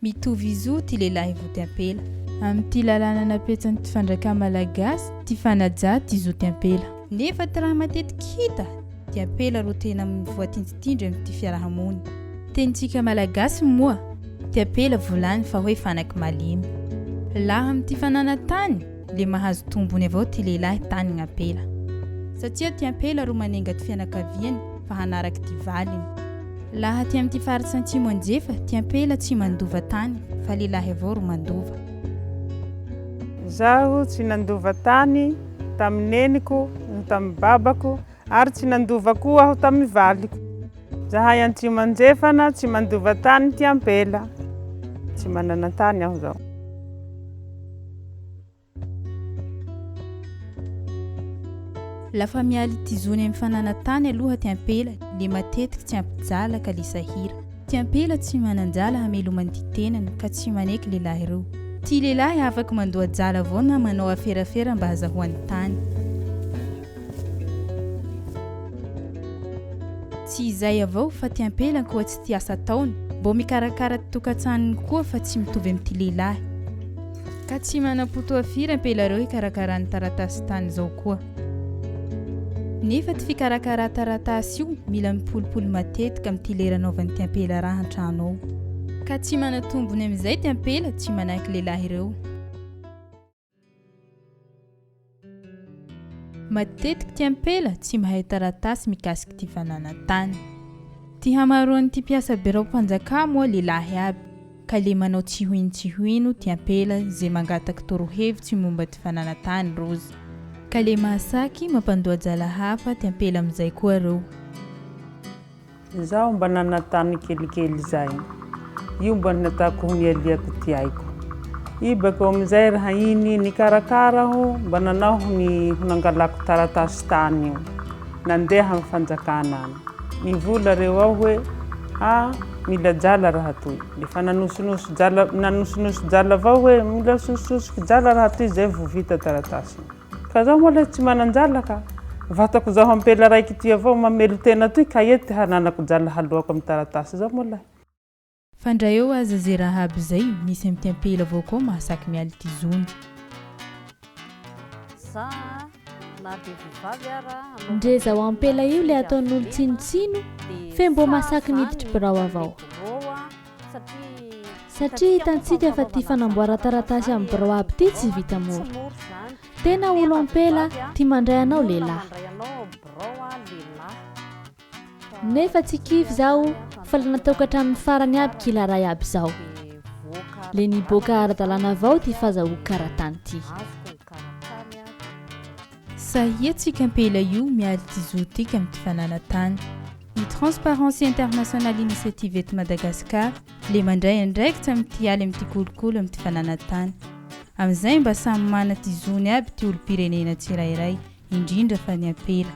Mitovy zo ty lehilahy vo ty ampela. Amy ty lalàna napetsan'ny ty fanjakà malagasy ty fanajà ty zo ty ampela. Nefa ty raha matetiky hita, ty ampela ro tena voatindritindry amy ty fiarahamony. Tenintsika malagasy moa, ty ampela volany fa hoe fanaky malemy. Laha amy ty fananan-tany, le mahazo tombony avao ty lehilahy tany gn'ampela. Satria ty ampela ro manenga ty fianakaviany fa hanaraky ty valiny. Laha aty amy ty faritsy antsimo anjefa, ty ampela tsy mandova tany fa lehilahy avao ro mandova. Zaho tsy nandova tany tamy neniko no tamy babako ary tsy nandova koa aho tamy valiko. Zahay antsimo anjefana tsy mandova tany ty ampela. Tsy manana tany aho zao. Lafa mialy ty zony amy fanana-tany aloha ty ampela le matetiky tsy ampy jala ka le sahira. Ty ampela tsy manan-jala hamelomany ty tenany ka tsy maneky lehilahy reo. Ty lehilahy afaky mandoa jala avao na manao aferafera mba hazahoany tany. Tsy izay avao fa ty ampela ankoatsy ty asa ataony, mbô mikarakara ty tokantsanony koa fa tsy mitovy amy ty lehilahy. Ka tsy manam-potoa firy ampela reo hikarakarany taratasy tany zao koa. Nefa ty fikarakara taratasy io mila mipolipoly matetika amy ty lera anaovany ty ampela raha antrano ao. Ka tsy manatombony amizay ty ampela tsy manahaky lehilahy reo. Matetiky ty ampela tsy mahay taratasy mikasiky ty fananan-tany. Ty hamaroan'ny ty mpiasa biraom-panjakà moa lehilahy aby, ka le manao tsy ho ino tsy ho ino ty ampela ze mangataky torohevitsy momba ty fananan-tany rozy. Ka le mahasaky mampandoa jala hafa ty ampela amizay koa reo. Izaho mba nana-tany kelikely izay. Io mba nataoko ho nialiako ty aiko. I bakeo amizay raha iny nikarakara aho mba nanao ny ho nangalako taratasy tany io. Nandeha amy fanjakana any. Nivola reo ao hoe ah mila jala raha toy. Lefa nanosonoso jala nanosonoso jala avao hoe mila sosososoky jala raha toy zay vo vita taratasy. Ka zaho moa lay tsy manan-jala ka. Vatako zaho ampela raiky ty avao mamelo tena toy ka ia ty hananako jala haloako amy taratasy zao moa lahy. Fa ndra eo aza ze raha aby zay, misy amy ty ampela avao koa mahasaky mialy ty zony. Ndre zao ampela io le ataon'olo tsinotsino fe mbô masaky miditry birao avao. Satria hitantsika fa ty fanamboaran-taratasy amin'ny birao aby ty tsy vita mora. Tena olo ampela ty mandray anao lehilahy. Nefa tsy kivy zaho fa le nataoko hatramin'ny farany aby kila raha iaby zao. Le niboaka ara-dalàna avao ty fazahoako karatany ty. Sahia tsika ampela io mialy ty zo tika am ty fananatany. Ny Transparency International Initiative eto Madagascar le mandray andraikitra am ty aly am ty kolikoly am ty fananatany. Amizay mba samy mana ty zony aby ty olom-pirenena tsirairay, indrindra fa ny ampela.